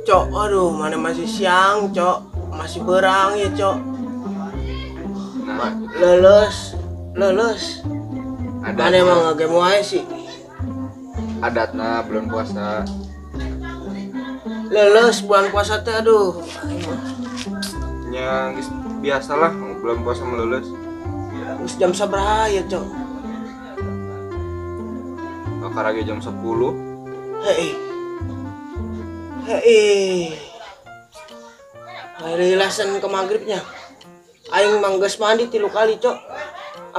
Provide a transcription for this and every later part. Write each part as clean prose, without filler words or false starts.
Cok, aduh, mana masih siang, cok. Masih berang ya, cok. Nah, leles, leles. Mana emang ngegame wae sih? Adatna bulan puasa. Leles bulan puasa teh aduh. Ya biasalah bulan puasa meleles. Geus jam sabaraha ya, cok? Karage jam 10. Hei. Hei. Hari lasan ke maghribnya. Aing mah geus mandi 3 kali, cok.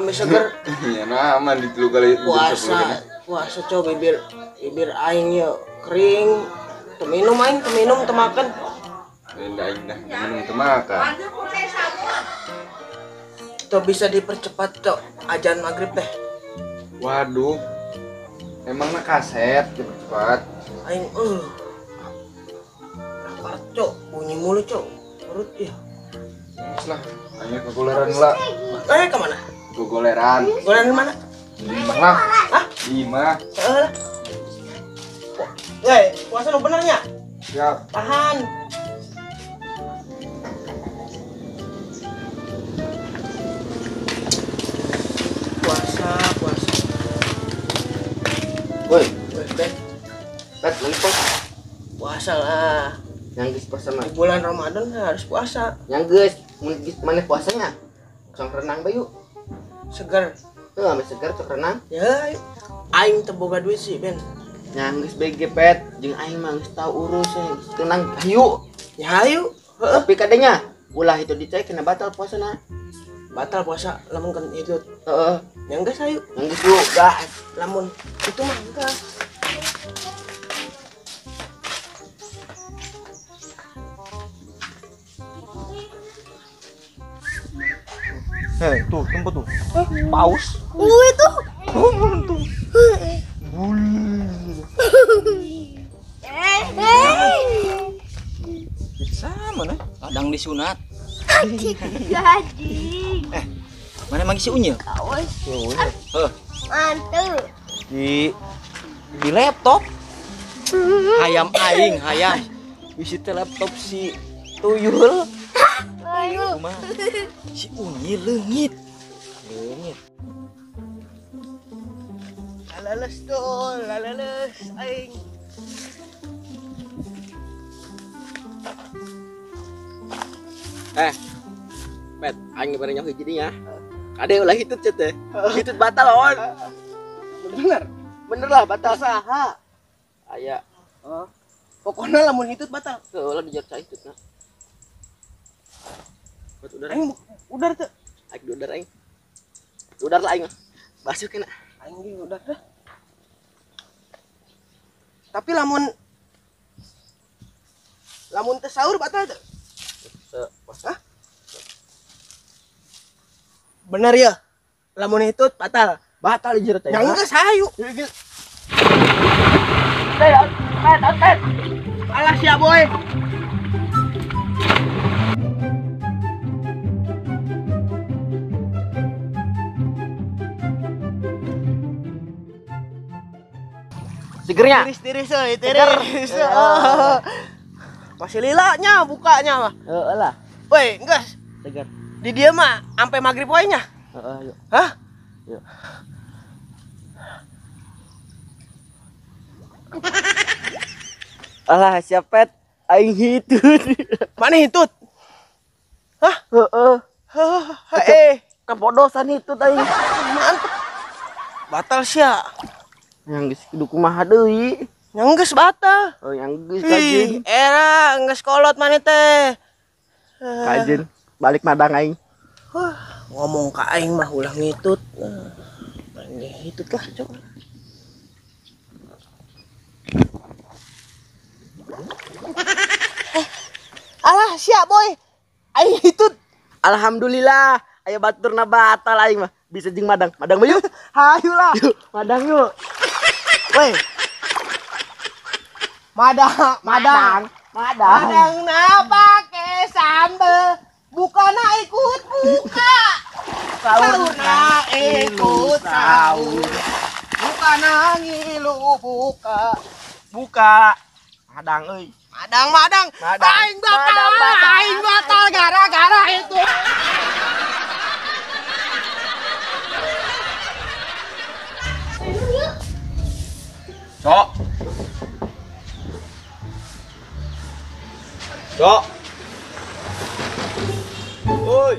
Ame seger. Ya nah, mandi 3 kali puasa. Puasa, cok, bibir bibir aing ya kering. Teu minum aing, teu minum, teu makan. Benda aing dah minum teu makan. Tuh bisa dipercepat, cok, ajan maghrib teh. Waduh. Emangnya kaset dipercepat. Aing lapar, cok, bunyi mulu, cok. Perut ya. Terus lah, aing kegoleran lah. Ke mana? Kegoleran. Goleran mana? Di imah lah. Hah? Di imah. Heeh. Woi, puasa nu bener nya? Siap. Tahan. Puasa, puasa. Woi, woi, Bet. Bet, lagi puasa. Puasa lah. Yang geus puasa mah. Di bulan Ramadan harus puasa. Yang geus, mun geus maneh puasanya. Sok renang bae yuk. Seger. Tuh, ame seger sok renang. Ya, ayo. Aing teu boga duit sih, Ben. Yang geus bae ge, Pet, jeung aing mah geus tau urus geus tenang hayu. Ya hayu. Heeh. Tapi kadenya ulah itu dicai kena batal puasana. Batal puasa lamun kan itu. Heeh. Yang geus hayu. Yang geus yuk, gas. Lamun itu mah enggak. Hei, tuh, tempat tuh. Paus. Itu. Oh, tuh. Bul. Sama nah, kadang disunat. Jadi. Mana manggih si Unyil? Kawas. Heuh. Mantu. Di laptop. Hayam aing, hayam. Bisi teh laptop si tuyul. Tuyul. Si Unyil leungit. Leungit. Laleles tuh, laleles aing. Pet, aing bareng nyaho hiji nya. Kade ulah hitut cet teh. Hitut batal on. Bener. Bener lah batal. Saha? Aya. Oh. Pokoknya lamun hitut batal. Heuh lah dijar cai hitutna. Buat udara. Aing udar teu. Aing udar aing. Udar lah aing. Basuh kena. Aing ge udar dah. Tapi lamun lamun teu sahur batal teu? Teu. Hah? Bener ya? Lamun hitut batal. Batal dijer teh. Yang geus hayu. Geus. Pet, pet, pet. Alah sia boy. Segernya. Tiris-tiris euy, tiris. Masih lila nya bukanya mah. Heeh lah. Woi, geus. Seger. Di dia mah sampai maghrib wae nya. Heeh, yuk. Hah? Yuk. Alah, siap Pet. Aing hitut. Mana hitut? Hah? Heeh. Heeh. Kapodosan hitut aing. Mantep. Batal sia. Yang geus kudu kumaha deui? Yang geus batal. Oh, yang geus kajeun. Era geus kolot maneh teh. Kajeun balik madang aing. Huh, ngomong ka aing mah ulah ngitut. Nah, hitut lah, cok. Alah, siap boy. Aing hitut. Alhamdulillah, aya baturna batal aing mah. Bisa jeung madang. Madang mah yuk. Hayu lah. Yuk, madang yuk. Woi. Madang, madang, madang. Madang na pake sambel, bukana ikut buka. Saurna ikut sahur. Bukana ngilu buka. Buka. Madang euy. Madang, madang. Aing batal, aing batal gara-gara itu. Cok. Cok. Oi.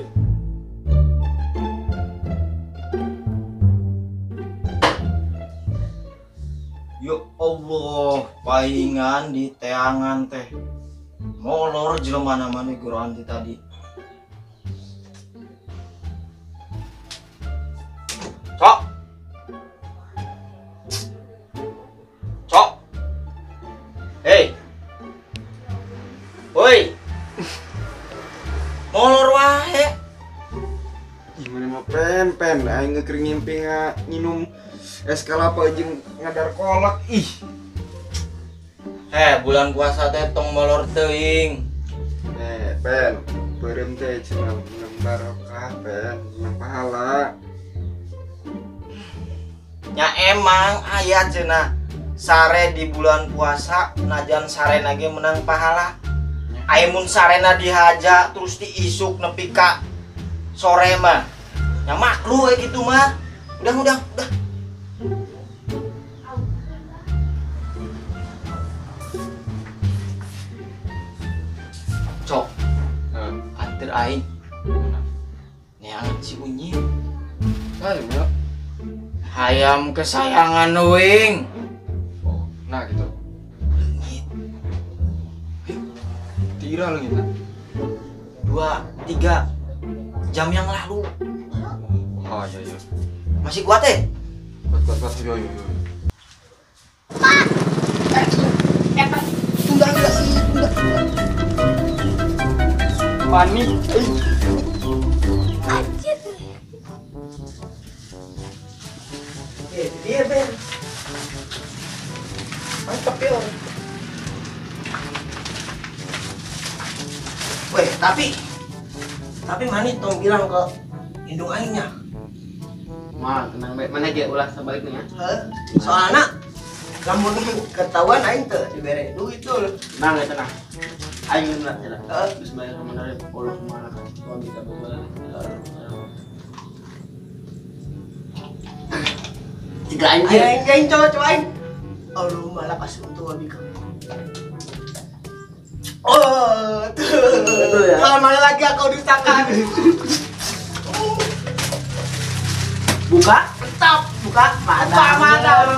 Ya Allah, paingan di teangan teh. Molor jelema mana guru anti tadi. Cok. Cok. Hei. Woi. Molor wae. Ih, mana mah pen-pen aing keur ngimpi nginum es kelapa jeung ngadar kolak ih. Bulan puasa teh tong molor teuing. Pen, beureum teh cenah menang barokah, pen, menang pahala. Nya emang aya cenah sare di bulan puasa najan sarena ge menang pahala. Aya mun sarena dihaja terus diisuk nepi ka sore mah. Nya makruh we kitu mah. Udah. Cok, anter aing. Neangan si Unyi. Hayam ya? Hayam kesayangan wing. Oh, nah gitu. Leungit. Tira leungit. 2, 3 jam yang lalu. Oh iya iya. Masih kuat ya? Kuat. Yo yo yo. Pak. Tunda. Panik. Anjir. Dia Ben. Mantap ya. Weh, tapi mana tong bilang ke indung aingnya. Mah, tenang bae. Mana ge ulah sebaliknya ya. Soalna lamun ketahuan aing teu dibere duit tuh. Tenang ya, tenang. Aing lah cenah. Bismillahirrahmanirrahim. Allahumma wa bika billahi. Tiga anjir. Aing coba aing. Allahumma lakas untuk wa bika. Oh, tuh. Betul ya. Jangan mana lagi aku dustakan. Buka, tetap buka, mana.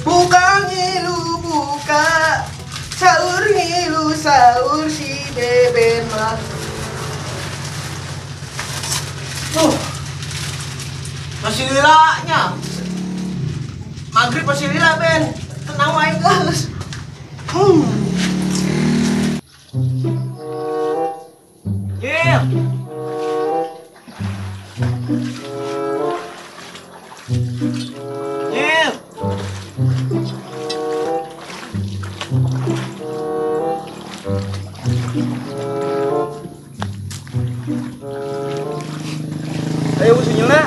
Buka ngilu buka, sahur ngilu sahur si beben mah. Tuh, masih lilanya. Maghrib masih lila Ben. Tenang main guys. Yeah. Yeah. Ayo usunya.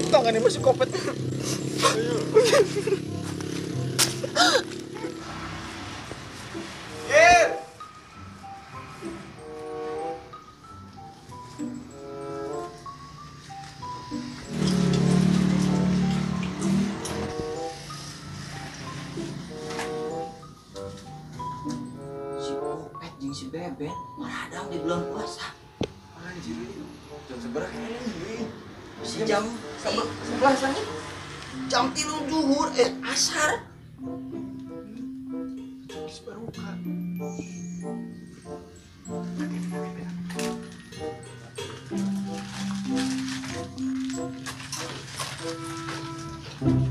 Tangannya masih kopet. Si Kopet jeung si Beben maradang di bulan puasa. Anjir, jam seberapa ini? Si jam 11 lagi. Jam 3 zuhur asar. Geus baruka.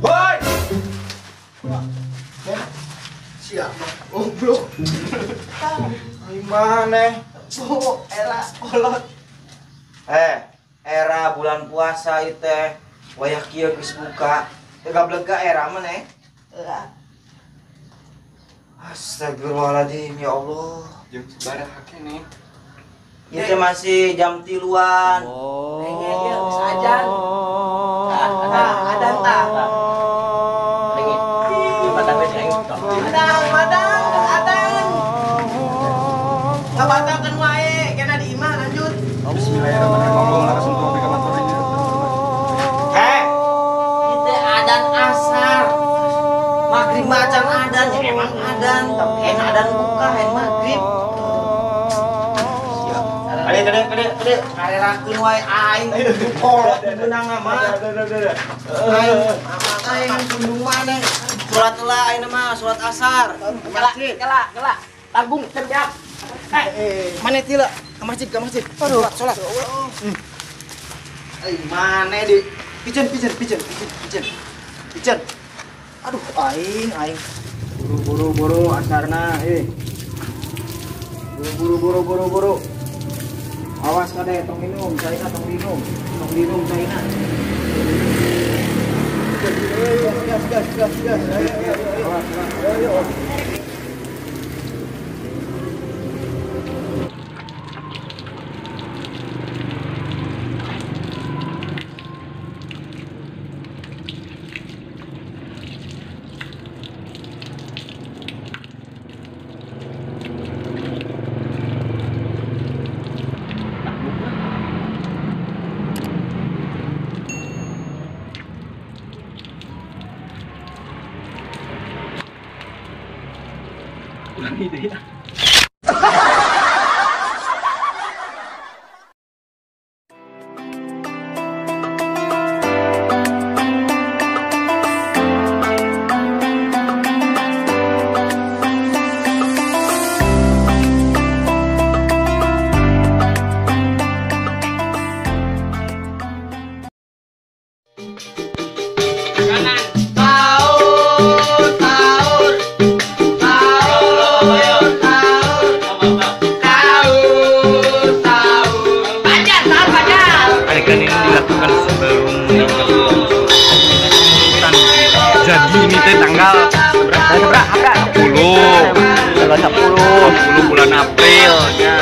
Woi! Siapa? Goblok. Gimana? Oh, era kolot. Era bulan puasa ieu teh wayah kieu geus buka. Teu gableg era maneh. Astagfirullahaladzim ya Allah. Jam sabaraha keneh? Ieu teh masih jam 3-an. Denge ieu geus ajan. Adan tah. Denge. Batang we aing. Madang, madang, geus adan. Ngabatalkeun wae, kena di imah lanjut. Bismillahirrahmanirrahim. Allah langsung tuh ke kantor aja. Heh. Ieu teh adan asar. Maghrib macan adan, ya emang adan, tapi enak adan buka, hen maghrib. Siap. Kade kade kade kade, karerakeun wae aing kolot beunang mah. Aing aing pundung maneh. Salat heula ayeuna mah, salat asar. Kela, kela, kela. Tanggung siap. Maneh tila ke masjid, ke masjid. Salat, salat. Eh, maneh di pijen pijen pijen pijen pijen. Pijen. Aduh, aing aing. Buru buru buru asarna eh. Buru buru buru buru buru. Awas kade tong minum, caina tong minum. Tong minum caina. Gas gas gas gas. Ayo ayo ayo. Ayo. Gitu ya. Adegan ini dilakukan sebelum jadi ini teh tanggal berapa? 10. Tanggal 10 bulan April ya.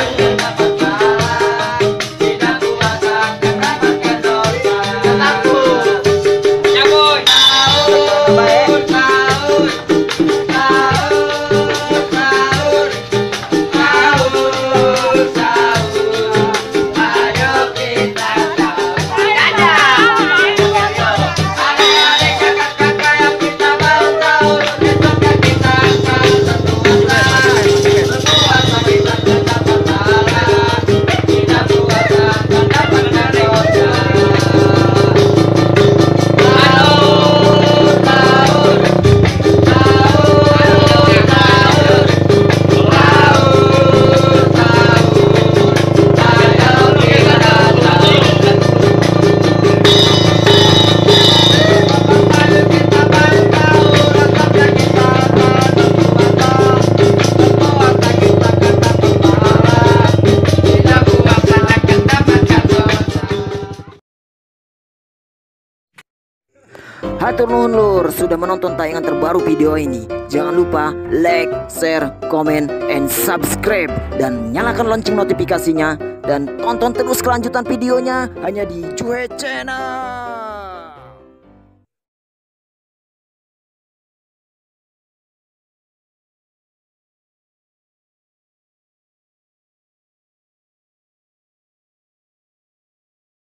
Hatur nuhun lur sudah menonton tayangan terbaru video ini. Jangan lupa like, share, comment, and subscribe. Dan nyalakan lonceng notifikasinya. Dan tonton terus kelanjutan videonya hanya di Juhe Channel.